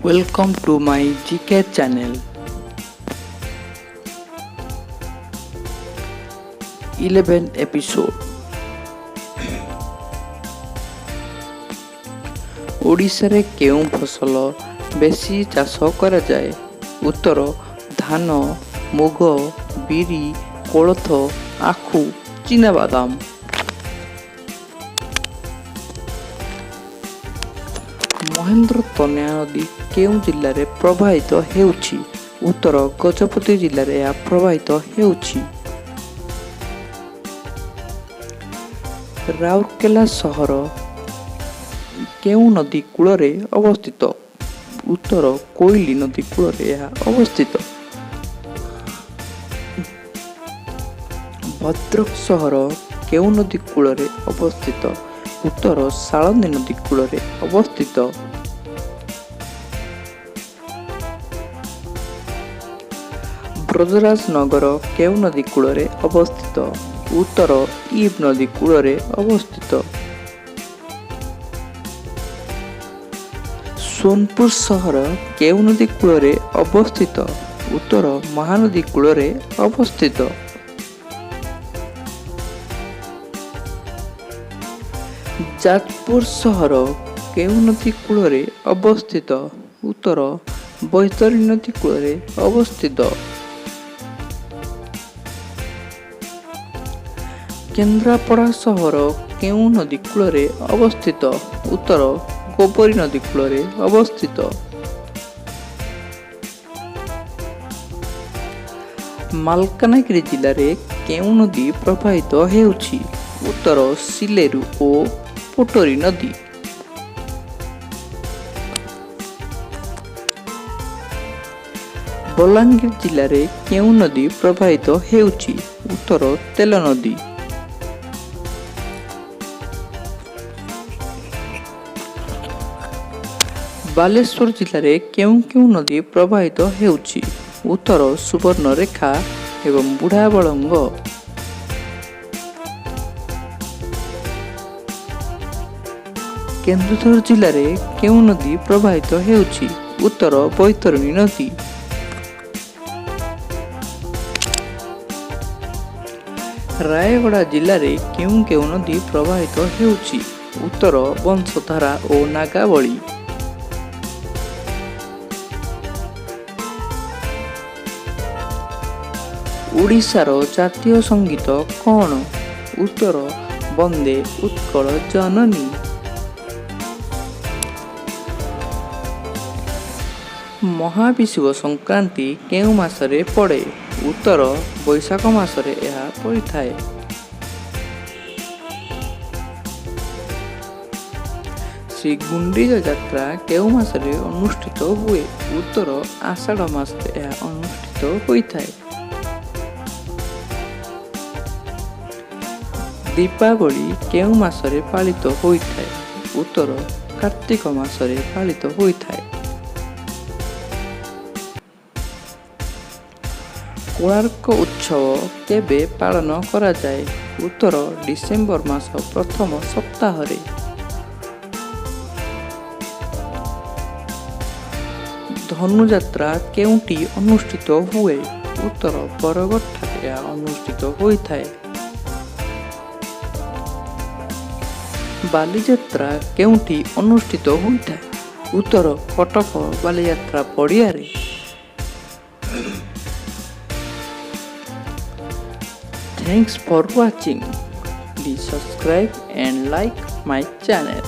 Welcome to my GK channel. 11th episode. ଓଡ଼ିଶାରେ କେଉଁ ଫସଲ ବେଶୀ ଚାଷ କରାଯାଏ? ଉତ୍ତର: ଧାନ, ମୁଗ, ବିରି, କୋଳଥ, ଆଖୁ, ଚିନାବାଦାମ। ମହେନ୍ଦ୍ରତନୟା ନଦୀ କେଉଁ ଜିଲ୍ଲାରେ ପ୍ରବାହିତ ହେଉଛି? ଉତ୍ତର: ଗଜପତି ଜିଲ୍ଲାରେ ଏହା ପ୍ରବାହିତ ହେଉଛି। ରାଉରକେଲା ସହର କେଉଁ ନଦୀ କୂଳରେ ଅବସ୍ଥିତ? ଉତ୍ତର: କୋଇଲି ନଦୀ କୂଳରେ ଏହା ଅବସ୍ଥିତ। ଭଦ୍ରକ ସହର କେଉଁ ନଦୀ କୂଳରେ ଅବସ୍ଥିତ? ଉତ୍ତର: ସାଳନ୍ଦୀ ନଦୀ କୂଳରେ ଅବସ୍ଥିତ। ବ୍ରଜରାଜନଗର କେଉଁ ନଦୀ କୂଳରେ ଅବସ୍ଥିତ? ଉତ୍ତର: ଇବ୍ ନଦୀ କୂଳରେ ଅବସ୍ଥିତ। ସୋନପୁର ସହର କେଉଁ ନଦୀ କୂଳରେ ଅବସ୍ଥିତ? ଉତ୍ତର: ମହାନଦୀ କୂଳରେ ଅବସ୍ଥିତ। ଯାଜପୁର ସହର କେଉଁ ନଦୀ କୂଳରେ ଅବସ୍ଥିତ? ଉତ୍ତର: ବୈତରଣୀ ନଦୀ କୂଳରେ ଅବସ୍ଥିତ। କେନ୍ଦ୍ରାପଡ଼ା ସହର କେଉଁ ନଦୀ କୂଳରେ ଅବସ୍ଥିତ? ଉତ୍ତର: ଗୋବରୀ ନଦୀ କୂଳରେ ଅବସ୍ଥିତ। ମାଲକାନଗିରି ଜିଲ୍ଲାରେ କେଉଁ ନଦୀ ପ୍ରବାହିତ ହେଉଛି? ଉତ୍ତର: ସିଲେରୁ ଓ ପୋଟରୀ ନଦୀ। ବଲାଙ୍ଗୀର ଜିଲ୍ଲାରେ କେଉଁ ନଦୀ ପ୍ରବାହିତ ହେଉଛି? ଉତ୍ତର: ତେଲ ନଦୀ। ବାଲେଶ୍ୱର ଜିଲ୍ଲାରେ କେଉଁ କେଉଁ ନଦୀ ପ୍ରବାହିତ ହେଉଛି? ଉତ୍ତର: ସୁବର୍ଣ୍ଣରେଖା ଏବଂ ବୁଢ଼ାବଳଙ୍ଗ। କେନ୍ଦୁଝର ଜିଲ୍ଲାରେ କେଉଁ ନଦୀ ପ୍ରବାହିତ ହେଉଛି? ଉତ୍ତର: ବୈତରଣୀ ନଦୀ। ରାୟଗଡ଼ା ଜିଲ୍ଲାରେ କେଉଁ କେଉଁ ନଦୀ ପ୍ରବାହିତ ହେଉଛି? ଉତ୍ତର: ବଂଶଧାରା ଓ ନାଗାବଳୀ। ଓଡ଼ିଶାର ଜାତୀୟ ସଙ୍ଗୀତ କ'ଣ? ଉତ୍ତର: ବନ୍ଦେ ଉତ୍କଳ ଜନନୀ। ମହାବିଷୁବ ସଂକ୍ରାନ୍ତି କେଉଁ ମାସରେ ପଡ଼େ? ଉତ୍ତର: ବୈଶାଖ ମାସରେ ଏହା ପଡ଼ିଥାଏ। ଶ୍ରୀଗୁଣ୍ଡିଚା ଯାତ୍ରା କେଉଁ ମାସରେ ଅନୁଷ୍ଠିତ ହୁଏ? ଉତ୍ତର: ଆଷାଢ଼ ମାସରେ ଏହା ଅନୁଷ୍ଠିତ ହୋଇଥାଏ। ଦୀପାବଳି କେଉଁ ମାସରେ ପାଳିତ ହୋଇଥାଏ? ଉତ୍ତର: କାର୍ତ୍ତିକ ମାସରେ ପାଳିତ ହୋଇଥାଏ। କୋଣାର୍କ ଉତ୍ସବ କେବେ ପାଳନ କରାଯାଏ? ଉତ୍ତର: ଡିସେମ୍ବର ମାସ ପ୍ରଥମ ସପ୍ତାହରେ। ଧନୁଯାତ୍ରା କେଉଁଠି ଅନୁଷ୍ଠିତ ହୁଏ? ଉତ୍ତର: ବରଗଡ଼ଠାରେ ଏହା ଅନୁଷ୍ଠିତ ହୋଇଥାଏ। ବାଲିଯାତ୍ରା କେଉଁଠି ଅନୁଷ୍ଠିତ ହୋଇଥାଏ? ଉତ୍ତର: କଟକ ବାଲିଯାତ୍ରା ପଡ଼ିଆରେ। Thanks for watching. Please subscribe and like my channel.